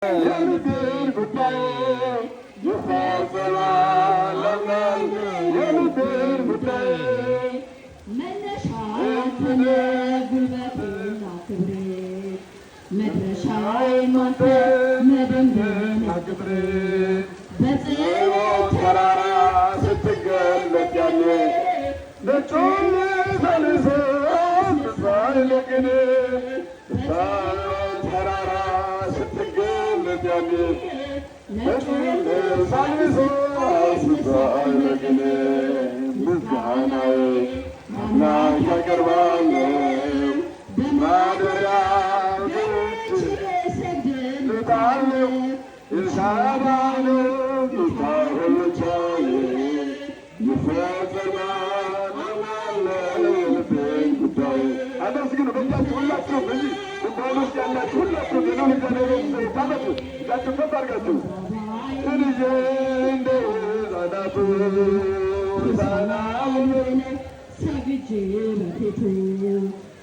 የልቤን ጉዳይ ይፈጸማል የልቤን ጉዳይ። መነሻ አንተነ ጉልበቴና ክብሬ፣ መድረሻዬም አንተ መደምደሚያ ቅጥሬ። በጽዮን ተራራ ስትገለጥ ያኔ ነጩን ልብስ ለቅኔ፣ በጽዮን ተራራ ስትገለጥ ያኔ ነጩን ልብስ ለቅኔ፣ ምስጋናዬ አምላክ ያቀርባለሁ ማደሪያ ገብቼ ሰግድልሃለሁ። ልጣለሁ ኤልሻዳይ ነው ጌታ ሁሉን ቻይ፣ ይፈጽማል የልቤን ጉዳይ። አመስግኑ በእጃችሁ ሁላችሁም፣ እዚህ ድንኳን ውስጥ ያላችሁ ሁላችሁም የልዑል እግዚአብሔር ታመጡ እጃችሁ ከፍ አድርጋችሁ እንዬ እንደ ሕፃናቱ ሕፃናት ሰግጄ በፊቱ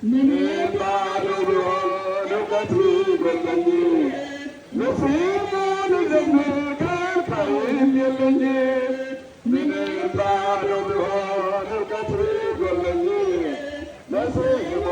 ምንም ባዶ ቢሆን እውቀት ቢጎለኝ ለስሙ ልዘምር ከልካይም የለኝ። ምንም ባዶ ቢሆን እውቀት ቢጎለኝ ለስሙ